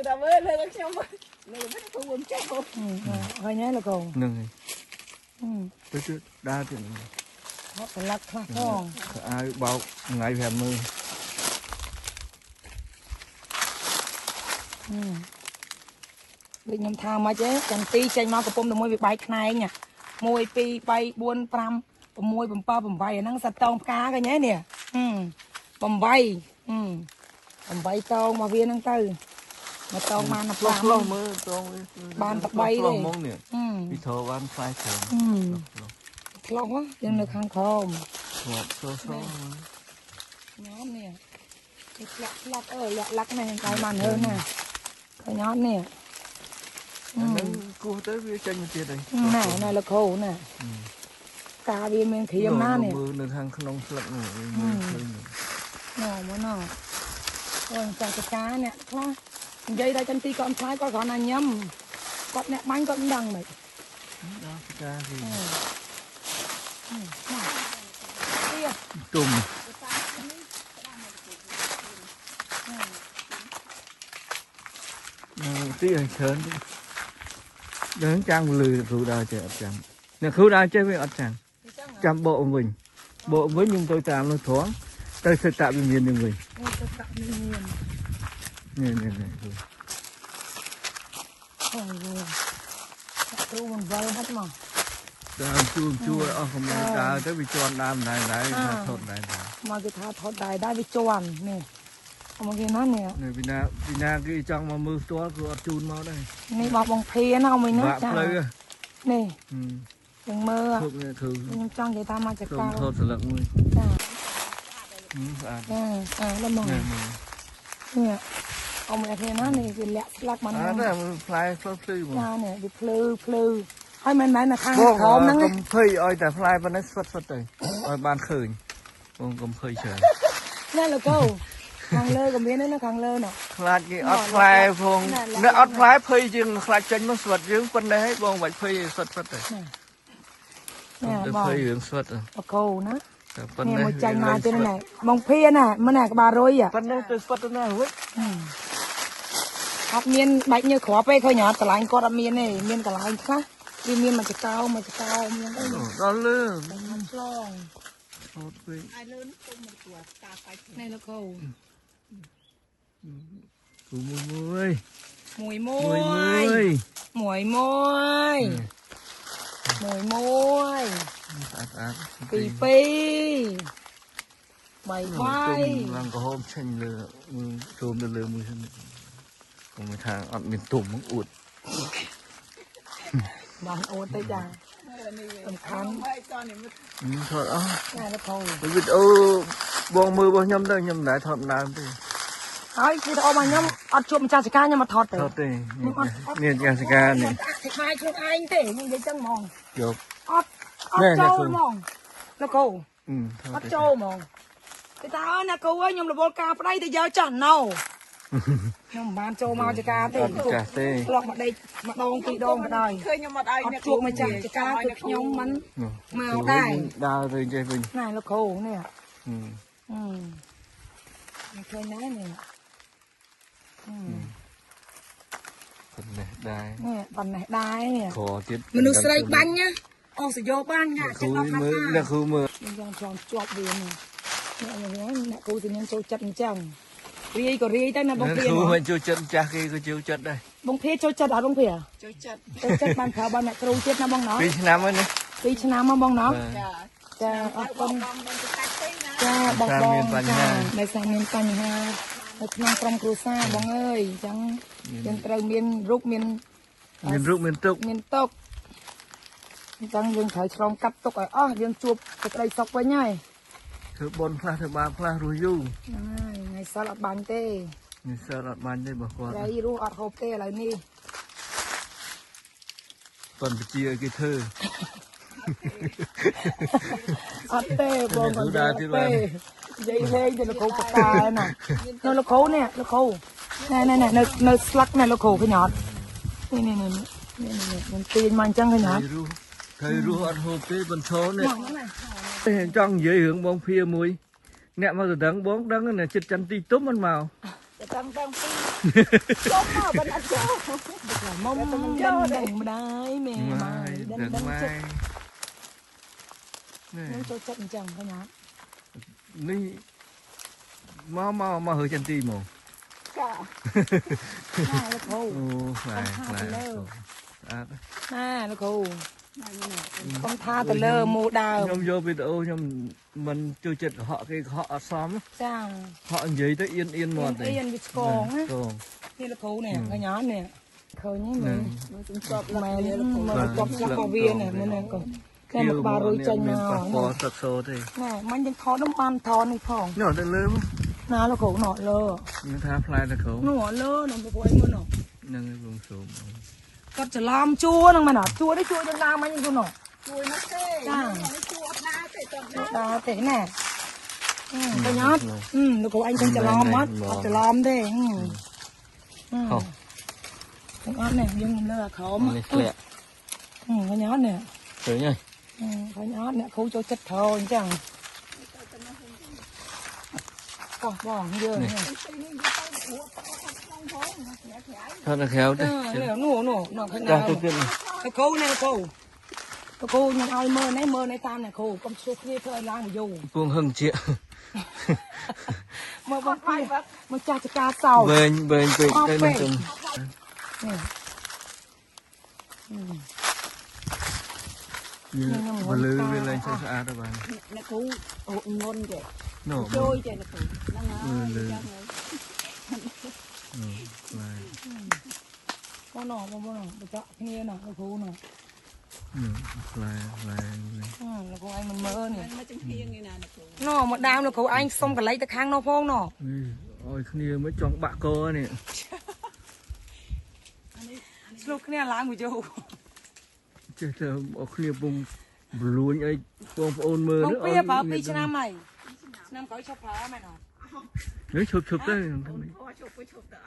ថាមើលលើខ្ញុំលើមិនគ្រូមិនចេះ ឃើញហើយលោកគ្រូ ហ្នឹងហើយទៅទៀតដើរទៀត ហត់ស្លឹកខ្លះផង អាវបោកថ្ងៃ50000 ដូចខ្ញុំថាមកទេចន្ទីចេញមកកំពុំតែមួយវាបែកខ្នែង1 2 3 4 5 6 7 8អាហ្នឹងសតងផ្កាឃើញទេនេះ8 8តងមកវាហ្នឹងទៅមកតងបាន 5ផ្លោះមើលតងវាបានតែ3ទេហ្មងនេះពីធបានផ្លែច្រើន ផ្លោះយើងនៅខាងក្រោម ធ្លាប់សស ញ៉ាំនេះគេផ្លាក់ផ្លាក់អើលាក់លាក់នេះឲ្យបានហើណាឃើញអត់នេះ ហ្នឹងគោះទៅវាចេញមកទៀតហើយ ណែណែលោកគ្រូណែកាវាមានក្រៀមណានេះ មើលនៅខាងក្នុងស្លឹកនោះមើលឃើញ ណ៎មកណ៎អូនចាស់កាអ្នកខ្លះនិយាយដល់ចន្ទីគាត់ផ្លាយគាត់គ្រាន់តែញ៉ាំគាត់អ្នកបាញ់គាត់មិនដឹងមិន ដល់កាគេ ណា ទុំទីឲ្យច្រើនដល់ចាំងលឺគ្រូដើរចេះអត់ចាំអ្នកគ្រូដើរចេះវាអត់ចាំចាំបកវិញបកវិញខ្ញុំទៅតាមនោះត្រង់ទៅសិតវិមាននឹងវិញ ទៅតវិមាន នេះនេះនេះគ្រូ អូយគ្រូមិនវិលហត់មក ដើមជួមជួអស់កម្លាំងដើរទៅវាជន់ដើមដែរដែរថាថត់ដែរ មកគេថាថត់ដែរដែរវាជន់នេះមកគេណានេះ នេះពីណាពីណាគេចង់មកមើលផ្ទាល់គឺអត់ជូនមកដែរ នេះបោះបងភាណាអ៊ំណាចានេះយើងមើលខ្ញុំចង់និយាយថាមកចកោ ថតស្លឹកមួយ ចា ស្អាត ចាស្អាតដល់មកនេះអ៊ំអីណានេះវាលាក់ស្លឹកមក ណាផ្លែភ្លឺភ្លឺមក ចានេះវាភ្លឺភ្លឺហើយមិនមែននៅខាងក្រោមហ្នឹង កុំភ័យឲ្យតែផ្លែប៉ុណ្ណេះស្វិតស្វិតទៅឲ្យបានឃើញបងកុំភ័យច្រើន ណែលោកកូខាងលើក៏មានដែរណាខាងលើណ៎ ខ្លាចគេអត់ផ្លែផងអ្នកអត់ផ្លែភ័យជាងខ្លាចចេញមកស្វិតយើងប៉ុណ្ណេះហើយបងបាច់ភ័យស្វិតស្វិតទៅ ណែបង ភ័យរឿងស្វិត បកោណា តែប៉ុណ្ណេះ មួយចាញ់មកទៀតណែបងភាណាមិនណាក្បាលរុយ ប៉ុណ្ណេះទៅស្វិតទៅណារួច អត់មានបែកញើសគ្រាប់ទេឃើញអត់កន្លែងគាត់អត់មានទេមានកន្លែងខ្លះវាមានមួយចកោមួយចកោមានអី ដល់លើ ឆ្លង ថតពេក ឲ្យលឿនទុំមួយតួតាបាច់ នេះលោកគ្រូ គ្រូមួយ មួយមួយមួយមួយមួយមួយ ស្អាតស្អាត ពីរពីរបីបី ឡើងក្រហមឆេញលើចូលទៅលើមួយសិនកុំថាអត់មានទុំហ្នឹងអួត បានអួតទៅចាសំខាន់ ថតអស់ ណែលោកគ្រូ វីដេអូបងមើលរបស់ខ្ញុំទៅខ្ញុំមិនដែលថតដើមទេ ហើយវីដេអូរបស់ខ្ញុំអត់ជួបម្ចាស់ចការខ្ញុំអត់ថតទេ ថតទេនេះម្ចាស់ចការនេះ អធិប្បាយខ្លួនឯងទេខ្ញុំនិយាយចឹងហ្មង យក អត់អត់ចូលហ្មងលោកគ្រូអត់ចូលហ្មងគេថាអើណាគ្រូអើយខ្ញុំរវល់ការប្តីទៅយកចាស់ណូខ្ញុំមិនបានចូលមកចការទេ ចាស់ទេ ធ្លាប់មកដេកម្ដងពីរដងក៏ដោយ ឃើញខ្ញុំអត់ឲ្យ អត់ជួបម្ចាស់ចការគឺខ្ញុំមិនមកដែរ ដើរទៅចេះវិញ ណែលោកគ្រូនេះឃើញដែរនេះ ប៉ុណ្ណេះដែរ នេះប៉ុណ្ណេះដែរនេះ ក្រទៀត មនុស្សស្រីបាញ់ណាអស់សយោបាញ់ណា គ្រូមើលអ្នកគ្រូមើល ខ្ញុំចង់ជាប់វានេះអ្នកអ្នកគ្រូទីនឹងចូលចិត្តអញ្ចឹងរាយក៏រាយទៅណាបងភា គ្រូមិនចូលចិត្តចាស់គេក៏ចូលចិត្តដែរ បងភាចូលចិត្តអត់បងភា ចូលចិត្ត ចូលចិត្តបានប្រើបានអ្នកគ្រូទៀតណាបងណោះ 2ឆ្នាំហើយណា 2ឆ្នាំមកបងណោះ ចា ចាអរគុណ បងមិនទៅកាច់ទេណា ចាបងបងចាដោយសារមានបញ្ហានៅក្នុងក្រុមគ្រួសារបងអើយអញ្ចឹងយើងត្រូវមានរូបមាន មានរូបមានទុក មានទុកអញ្ចឹងយើងត្រូវឆ្លងកាត់ទុកឲ្យអស់យើងជួបសេចក្តីសុខវិញហើយ ធ្វើបុណ្យខ្លះធ្វើបាបខ្លះរស់យូរ ហ្នឹងហើយថ្ងៃសិលអត់បាញ់ទេ នេះសិលអត់បាញ់ទេរបស់គាត់ ត្រីរស់អត់ហូបទេឥឡូវនេះ ប៉ុនបជាឲ្យគេធ្វើ អត់ទេបងគាត់ទេនិយាយលេងទៅលោកគ្រូបកែណានៅលោកគ្រូនេះលោកគ្រូណែណែណែនៅស្លឹកណែលោកគ្រូឃើញអត់នេះនេះនេះនេះខ្ញុំទាញមកអញ្ចឹងឃើញអត់ ត្រីរស់អត់ហូបទេបន្ឈរនេះចង់និយាយរឿងបងភាមួយអ្នកមកទៅដឹងបងដឹងណាចិត្តចន្ទទីទុំមិនមក ដឹងដឹងពី ចូលមកមិនអត់ចូល មុំដឹងម្ដាយមេម៉ាយដឹងដឹងចិត្តខ្ញុំចូលចិត្តអញ្ចឹងឃើញអត់ នេះមកមកមកហើចន្ទីមក ចា ណាលោកគ្រូ អូផ្លែផ្លែស្អាត ណាលោកគ្រូកុំថាទៅលើមូដើម ខ្ញុំយកវីដេអូខ្ញុំមិនចូលចិត្តកុហកគេកុហកអត់សម ចា ហក់និយាយទៅអៀនអៀនមាត់ទេ អៀនវាឆ្កងណានេះលោកគ្រូនេះឃើញអត់នេះឃើញទេ មើលជំជាប់ មែនមើលជាប់ស្លាប់របស់វានេះមើលនេះកូនគេមកបារុយចេញមក ប៉ះពាល់ទឹកសូទេ ណែមិញយើងថតនោះបានថតនេះផង នោះទៅលើ ណាលោកគ្រូនោះលើ ខ្ញុំថាផ្លែទៅគ្រូ នោះលើនោះព្រោះអីមើលនោះ នឹងវងសូម គាត់ច្រឡំជួហ្នឹងមែនអត់ជួនេះជួយើងដើរមិញយើងនោះ ជួយមកទេជួអត់ដើរទេត ដើរទេណែឃើញអត់លោកគ្រូអញចង់ច្រឡំអត់អត់ច្រឡំទេ ហោះ ឃើញអត់នេះយើងលើអាក្រោម នេះធ្លាក់ ឃើញអត់នេះ ឃើញហើយ ឃើញអត់អ្នកគ្រូចូលចិត្តថអញ្ចឹងកោះបងយើង ថតនៅក្រៅទេ នោះនោះនោះឃើញ ចាស់ទៅទៀត លោកគ្រូនេះលោកគ្រូលោកគ្រូខ្ញុំឲ្យមើលនេះមើលនេះតាមអ្នកគ្រូកុំឆ្លោះគ្នាធ្វើឲ្យឡើងមកយូរ ពងហឹងជា មើលបងពីមកចាស់ចកាសោ វែងវែងពេកទៅនឹងជុំនេះលើវាឡើងស្អាតទៅបាន អ្នកគ្រូងន់ចេះ នោះ ជួយចេះអ្នកគ្រូហ្នឹងហើយ លើ ចឹងហើយ ផ្លែ បងណោះបងណោះបច្ចៈគ្នាណោះលោកគ្រូណោះ ផ្លែផ្លែ លោកគ្រូឯងមិនមើលនេះ មកចំហៀងឯណាអ្នកគ្រូ ណោះមកដើមលោកគ្រូឯងសុំកលៃទៅខាងនោះផងណោះ នេះឲ្យគ្នាមិនចង់បាក់កនេះ ឆ្លោះគ្នាឡើងមកយូរ ចេះតែឲ្យគ្នាពងបលួញអីបងប្អូនមើល បងពីប្រើ2ឆ្នាំហើយឆ្នាំក្រោយឈប់ប្រើមែនអត់ នេះឈប់ឈប់ទៅ ឈប់ទៅឈប់ទៅ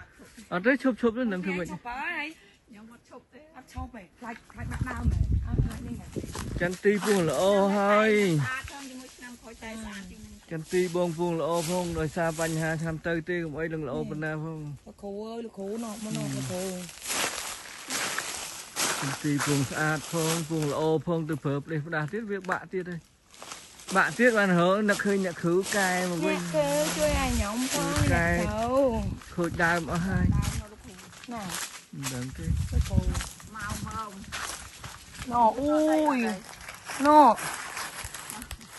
អត់ឈប់ អត់ទេឈប់ឈប់ទៅនឹងធ្វើម៉េច ឈប់ប្រើហើយ ខ្ញុំអត់ឈប់ទេ អត់ឈប់ទេខ្លាចខ្លាចបាក់ដើមហ៎អត់ខ្លាចនេះហ៎ ចន្ទីពងល្អហើយ ស្អាតផងជាមួយឆ្នាំក្រោយតែស្អាតជាង ចន្ទីបងពងល្អផងដោយសារបញ្ហាឆ្នាំទៅទេកុំអីនឹងល្អប៉ុណ្ណាផង លោកគ្រូអើយលោកគ្រូណោះមកណោះលោកគ្រូ ចន្ទីពងស្អាតផងពងល្អផងទៅប្រើផ្ដេសផ្ដាស់ទៀតវាបាក់ទៀតហើយបាក់ទៀតបានហើនឹកឃើញអ្នកគ្រូកែមកវិញ អ្នកគ្រូជួយឲ្យញ៉ុំផងអ្នកគ្រូ ខូចដើមអស់ហើយ ណា មិនដឹងទេ លោកគ្រូ មកមក ណោះអូយណោះ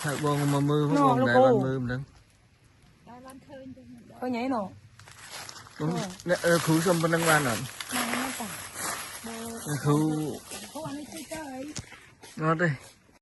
ថៅបងមកមើលផងបងដែរបានមើលមិនដឹង តែបានឃើញទេ ឃើញអីណោះ អ្នកគ្រូសុំប៉ុណ្្នឹងបានអត់ ណាតា អ្នកគ្រូ គ្រូអានេះជួយទៅអី អត់ទេ